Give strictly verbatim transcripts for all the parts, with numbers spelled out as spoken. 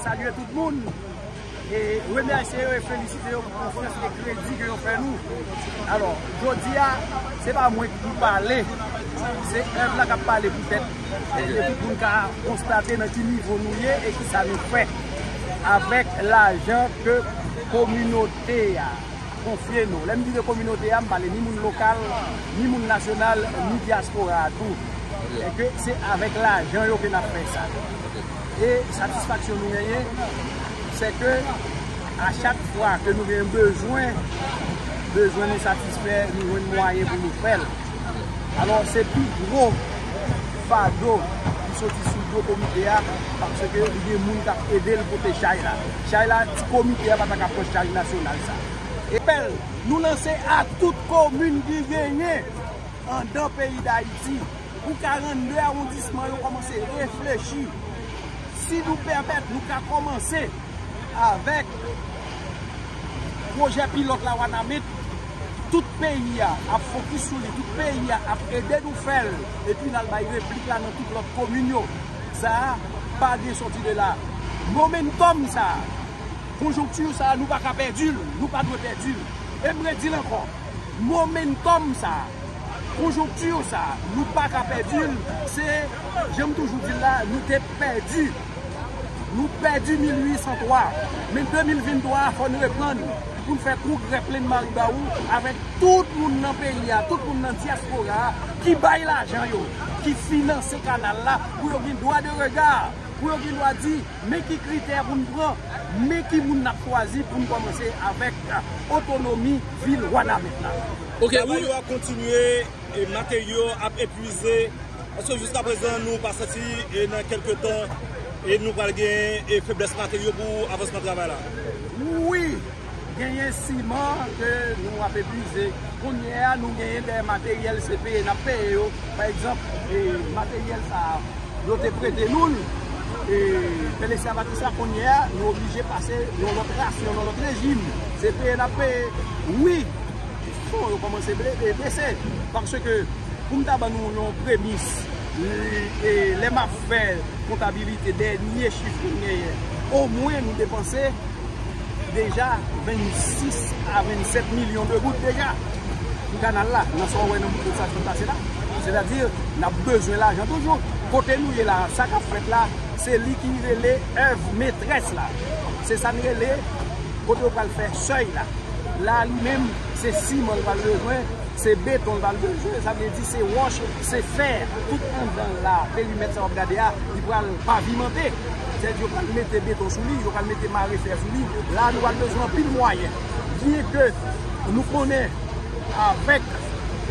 Salye tout moun e remèsye yo e felisite yo pou konfyans e kredi ke yo fè nou. Alò, jodi a, se pa mwen ki pou pale, se èv la k ap pale poutèt e tout moun ka konstate nan ki nivo nou ye e ki sa nou fè avèk lajan ke kominote a konfye nou. Lè m di ke kominote a, m pale ni moun lokal, ni moun nasyonal, ni dyaspora a tou. E ke se avèk lajan yo ke n ap fè sa. E satisfaksyon nou genyen, se ke a chak fwa ke nou gen bezwen, bezwen nou satisfè, nou jwenn mwayen pou nou fè l. Alò, se pi gwo fado ki soti sou do komite a, paske li gen moun k ap ede l pote chay la. Chay la, ti komite a pa ta ka pran chay nasyonal sa. E pèl, nou lanse a tout komin ki genyen anndan peyi Dayiti. Pou karannde awondisman yo kòmanse reflechi. Si nou pèmèt, nou ka kòmanse avèk pwojè pilòt la Wanament. Tout peyi a ap fokis sou li, tout peyi a ap ede nou fè l, epi n al bay replik la nan tout lòt komin yo. Sa a pa gen sòti de la. Momentòm sa a, konjonkti sa a, nou pa ka pèdi l, nou pa dwe pèdi l. E m redi l ankò, momentòm sa a, konjonkti sa a, nou pa ka pèdi l. Se, jan m toujou di l la, nou te pèdi. Nou pèdi mil uit san twa, men de mil venntwa a, fò n reprann pou n fè kongrè Plenn Maribawou avèk tout moun nan peyi a, tout moun nan dyaspora a ki bay lajan yo, ki finanse kanal la, pou yo gen dwa de rega, pou yo gen dwa di, men ki kritè pou n pran, men ki moun n ap chwazi pou n kòmanse avèk otonomi vil Wanament la. Ok, travay yo ap kontinye, e materyo ap epuize. Èske jiskaprezan nou pa santi, e nan kèlke tan, e nou pral gen, e feblès materyo pou avansman travay la? Wi, genyen siman ke nou ap epuize. Kounye a, nou genyen de materyèl se peye n ap peye yo. Pa egzanp, e materyèl sa a, yo te prete nou l, e Pèl Esklav Batista, kounye a, nou oblije pase yon lòt rasyon, yon lòt rejim. Se peye n ap peye. Wi, fon yo kòmanse ble-, e bese. Paske, pou m ta ban nou yon premis, e, e, lè m ap fè kontabilite dènye chif ke m genyen, omwen nou depanse deja vennsis a vennsèt milyon de goud deja pou kanal la, nan sa w wè nan bout sa ki pase la. Sètadi, n ap bezwen lajan toujou. Kote nou ye la, sa k ap fèt la, se li ki rele èv metrès la. Se sa n rele kote yo pral fè sèy la. La, li menm, se siman l pral bezwen, se beton l pral bezwen, sa vle di se wòch, se fè. Tout anndan la, perimèt sa w ap gade a, li pral pavimante. Sètadi, yo pral mete beton sou li, yo pral mete mare fè sou li. La, nou pral bezwen anpil mwayen. Byenke nou konnen, avèk,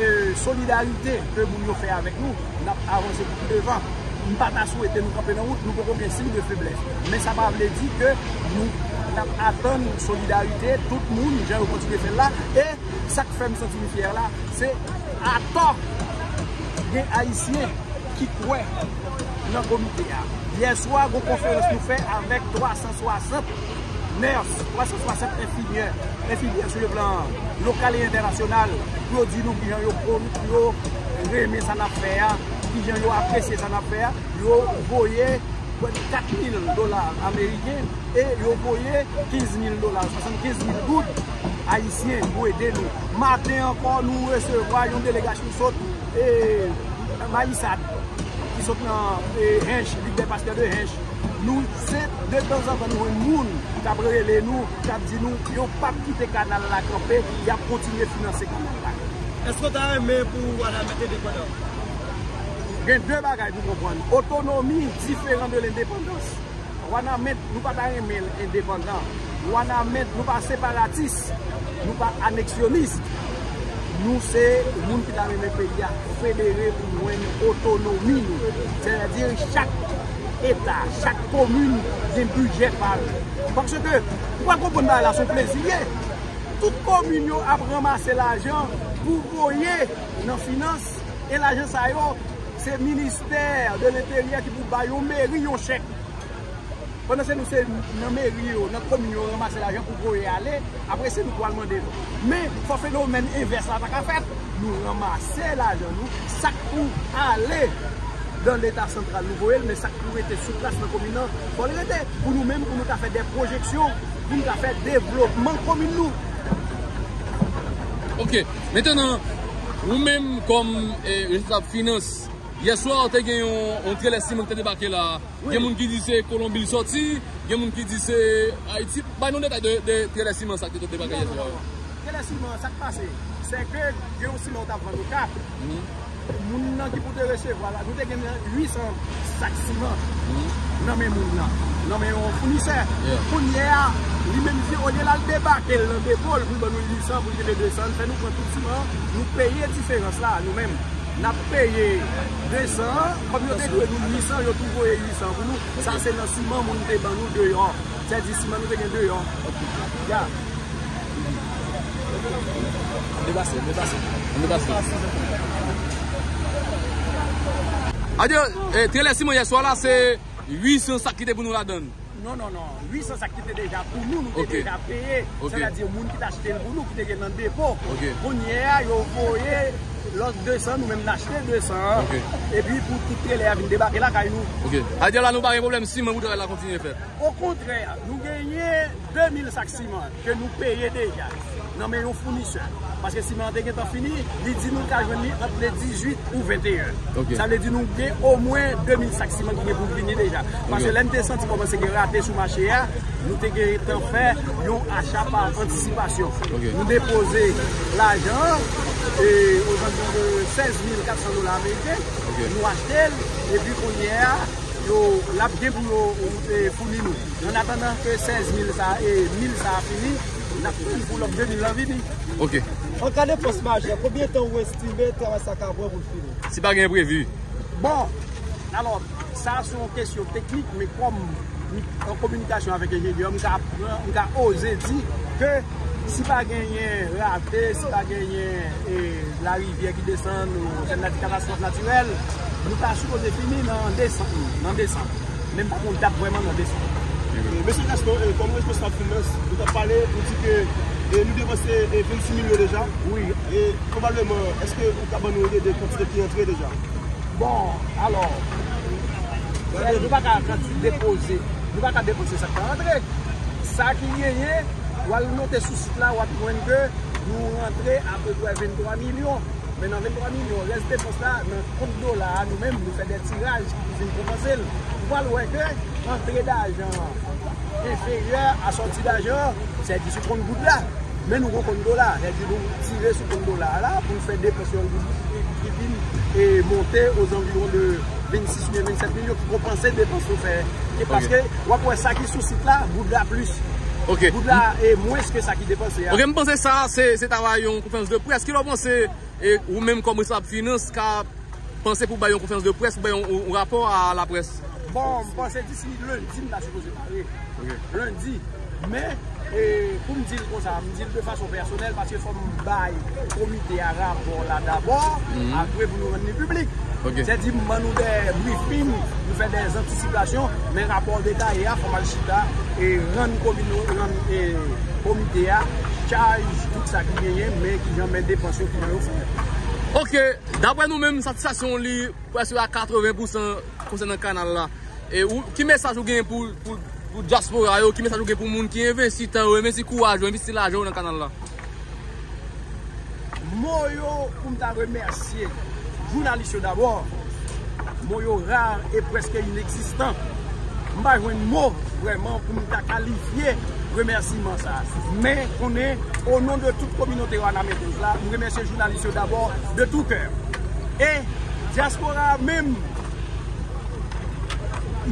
e, solidarite ke moun yo fè avèk nou, n ap avanse pou pi devan. M pa ta swete nou kanpe nan wout, nou poko gen siy de feblès. Men sa pa vle di ke nou, n ap atann solidarite tout moun, jan yo kontinye fè l la. E sa k fè m santi m fyè la, se atò gen Ayisyen ki kwè nan komite a. Yè swa, gon konferans nou fè avèk twa san swasant nèrs, twa san swasant enfimyè, enfimyè sou le plan lokal e entènasyonal, pou yo di nou kijan yo, yo renmen sa n ap fè a, kijan yo apresye sa n ap fè a. Yo voye pwès kat mil dola ameriken e yo voye kenz mil dola, swasannkenz mil goud ayisyen pou ede nou. Maten ankò, nou resevwa yon delegasyon sot, e, Mayisad, ki sot nan, e, Hench, lig dè pastè de Hench. Nou, se detanzantan nou jwenn moun k ap rele nou, k ap di nou yo p ap kite kanal la kanpe, y ap kontinye finanse kanal la. Èske w ta renmen pou Wanament endepandan? Gen de bagay pou konprann. Otonomi diferan de lendepandans. Wanament, nou pa ta renmen l endepandan. Wanament, nou pa separatis, nou pa aneksyonis. Nou se moun ki ta renmen peyi a federe pou jwenn otonomi nou. Sètadi chak eta, chak komin gen bidjè pa l. Paske, ou pral konprann bagay la, se yon plezi l ye. Tout komin yo ap ranmase lajan pou voye nan finans, e lajan sa yo, se ministè de lenteryè ki pou ba yon meri yon chèk. Pandan se nou se nan meri yo, nan komin yo ranmase lajan pou voye ale, apre se nou pou al mande yo. Men, fò fenomèn envès la ta ka fèt. Nou ranmase lajan nou, sa k pou ale dan Leta santral nou voye l, men sa k pou rete sou plas nan komin nan, fò l rete. Pou nou menm, pou nou ka fè de pwojeksyon, pou nou ka fè devlopman komin nou. Ok. Mentenan, ou menm kòm eh, responsab finans, yè swa ou te gen yon, yon trelè siman ki te debake la. Wi. Gen moun ki di se Kolonbi l sòti, gen moun ki di se Ayiti. Bay nou detay de, de trelè siman sa ki te debake yè swa. Trelè siman, sa k pase, se ke gen yon siman yo t ap vann Okap. Moun nan ki pou te resevwa la, nou te gen uit san sak siman nan men moun nan, nan men yon founisè. Kounye a, li menm di, olye l al debake l nan depo l pou l ban nou uit san, pou l kite de san, fè nou pran tout siman, nou peye diferans la, nou menm. N ap peye de san, kòm yo te dwe nou uit san, yo tou voye uit san pou nou. Sa se nan siman moun te ban nou deyò. Sèvis siman nou te gen deyò. Ya. Ann depase, ann depase. Ann depase. Adye, eh, trelè siman yè swa la, se uit san sak ki te pou nou ladan l. Non, non, non. Uit san sak ki te deja pou nou, nou te deja peye. Sètadi, moun ki t achte l pou nou, ki te gen nan depo. Kounye a, yo voye lòt de san, nou menm n achte de san an. Epi pou tout trelè a vin debake lakay nou. Ok. Adye la, nou pa gen pwoblèm siman pou travay la kontinye fèt. Okontrè, nou genyen de mil sak siman ke nou peye deja nan men yon founisè. Paske siman an te gentan fini, li di nou ka jwenn li ant le dizuit ou venteyen. Sa vle di nou gen omwen de mil sak siman ki gen pou vini deja. Paske lè n te santi kòmanse gen rate sou mache a, nou te gentan fè yon acha pa antisipasyon. Nou depoze lajan an, e, ozantou de sèz mil kat san dola ameriken, nou achte l, epi kounye a, yo, l ap gen pou yo, e, founi nou. An atandan ke sèz mil sa, e, mil sa a fini, n ap tann pou lòt de mil lan vini. Ok. An ka de fòs majè, konbyen tan ou estime travay sa ka pran pou l fini? Si pa gen enprevi. Bon, alò, sa se yon kesyon teknik, men kòm m an kominikasyon avèk enjenyè, m ka pran, m ka oze di ke si pa genyen rate, si pa genyen, e, larivyè ki desann, ou sa n ap di katastwòf natirèl, nou ta sipoze fini nan desanm, nan desanm. Men m pa konn dat vrèman nan desanm. E, mesye Gaston, e, kòm responsab finans, nou t ap pale, ou di ke, e, nou depanse, e, vennsis milyon deja. Wi. E, pwobableman, èske ou ka ban nou ide de kantite ki antre deja? Bon, alò, nou pa ka kanti depoze, nou pa ka depoze sa k pa rantre. Sa ki genyen, w al note sou sit la, w ap jwenn ke nou rantre apeprè venntwa milyon. Men nan venntwa milyon, rès depans la, nan kont dola a, nou menm, nou fè de tiraj ki pou vin konpanse l. Ou pral wè ke antre dajan an enferyè a sòti dajan an, sètadi sou kont goud la. Men nou gon kont dola, sètadi nou tire sou kont dola a la pou n fè depans yon goud ki vin e monte ozanviwon de vennsis oubyen vennsèt milyon ki konpanse depans nou fè. Paske w ap wè sa ki sou sit la, goud la plis. Goud la e mwens ke sa ki depanse a. Ok, m panse sa, se, se travay yon konferans de près. Ki lè w panse, e, ou menm kòm responsab finans ka panse pou bay yon konferans de près, pou bay yon, yon, yon rapò a laprès? Bon, m panse disi lendi, m ta sipoze pare. Lendi. Men, e, pou m di l konsa, m di l de fason pèsonèl, paske fò m bay komite a rapò la dabò, apre pou nou rann li piblik. Sètadi, m ban nou de briefing, nou fè de antisipasyon, men rapò detaye a, fò m al chita, e rann komino, rann, e, komite a, chaj, tout sa ki genyen, men kijan, men depans yo, kijan yo fè. Ok, daprè nou menm, satisfaksyon li, prèske a katreven pousan konsènan kanal la. E ou, ki mesaj ou gen pou, pou, pou dyaspora yo? Ki mesaj ou gen pou moun ki envesti tan yo, envesti kouraj yo, envesti lajan yo nan kanal la? Mo yo pou m ta remèsye jounalis yo dabò, mo yo ra e prèske inegzistan. M pa jwenn mo vrèman pou m ta kalifye remèsiman sa. Men konnen, o non de tout kominote wanamekoz la, m remèsye jounalis yo dabò de tou kè. E dyaspora menm,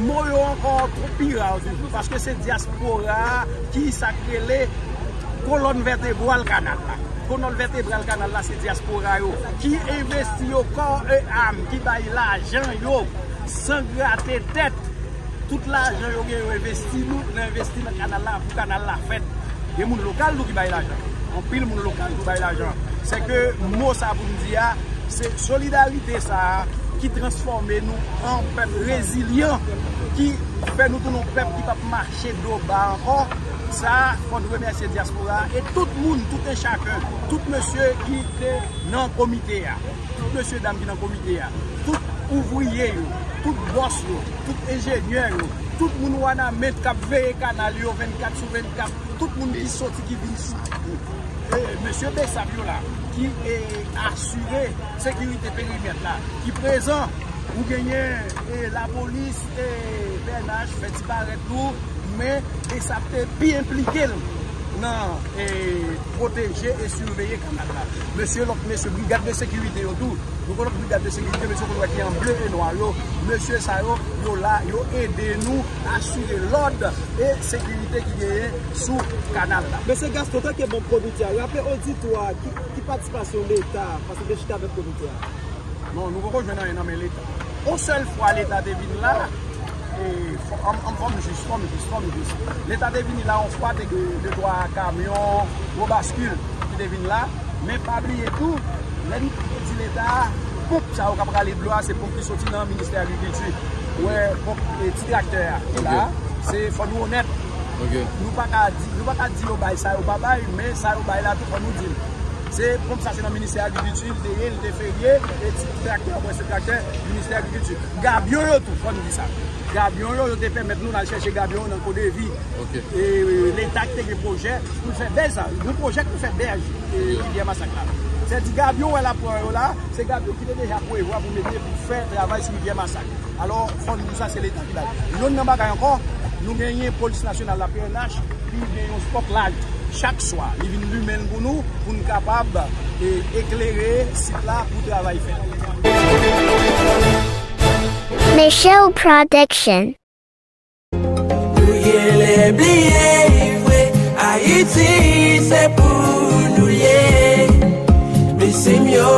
mo yo ankò twò pi ra toujou, paske se dyaspora a ki sa k rele kolòn vètebral kanal la. Kolòn vètebral kanal la se dyaspora yo ki envesti yo kò e am, ki bay lajan yo san grate tèt. Tout lajan yo gen yo envesti nou, nou envesti nan kanal la pou kanal la fèt. Gen moun lokal tou ki bay lajan. Anpil moun lokal tou bay lajan. Se ke mo sa pou m di a, se solidarite sa a ki transfòme nou an pèp rezilyan, ki fè nou tounen yon pèp ki p ap mache do ba ankò. Sa a, fò n remèsye dyaspora a e tout moun, tout e chaken, tout mesye ki te nan komite a, tout mesye dam ki nan komite a, tout ouvriye yo, tout bòs yo, tout enjenyè yo, tout moun Wanament k ap veye kanal yo vennkat sou vennkat, tout moun ki soti, ki vin sou. E, mesye Bessap yo la, ki, e, asire sekirite perimèt la, ki prezan. Ou genyen, e, lapolis, e, P N H fè ti parèt nou, men Bessap te pi enplike l nan, e, pwoteje e siveye kanal la. Mesye, lòt mesye, brigad de sekirite yo tou, nou gen lòt brigad de sekirite, mesye, konn wè ki an ble e nwa yo. Mesye sa yo, yo la, yo ede nou asire lòd e sekirite ki genyen sou kanal la. Mesye Gaston, tanke manm komite a, raple oditwa a ki, ki patisipasyon Leta, paske te chita avèk komite a. Non, nou poko jwenn anyen nan men Leta. On sèl fwa Leta te vin la, e, fò, an, an, fò m jis, fò m jis, fò m jis. Leta te vini la on fwa, te gen de twa kamyon, gwo baskil ki te vin la. Men pa bliye tou, lè n di Leta, ponp sa yo k ap rale dlo a, se ponp ki soti nan Ministè Agrikilti. Ou wè, ponp, e, ti traktè a, ki la, se, fò nou onèt. Nou pa ka di, nou pa ka di yo bay sa yo pa bay, men sa yo bay la tou, fò nou di l. Se ponp sa, se nan Ministè Agrikilti l te ye, l te ferye, e ti traktè, mwen se traktè Ministè Agrikilti. Gabyon yo tou, fò n di sa. Gabyon yo, yo te pèmèt nou n al chèche gabyon yo nan Kodevi. E, e, Leta ki te gen pwojè pou l fè bèj sa. Yon pwojè pou fè bèj, e, Rivyè Masak la. Sèdi gabyon wè l ap pran yo la, se gabyon ki te deja prevwa pou mete pou fè travay sou Rivyè Masak. Alò, fò n di sa, se Leta ki bay. Youn nan bagay ankò, nou genyen Polis Nasyonal la, P N H, ki gen yon spotlight chak swa. Li vin limen l pou nou, pou n kapab, e, eklere sit la pou travay fèt. Michelle Production. Nou genlè bliye vre, Ayiti se pou nou l ye. Men se m yo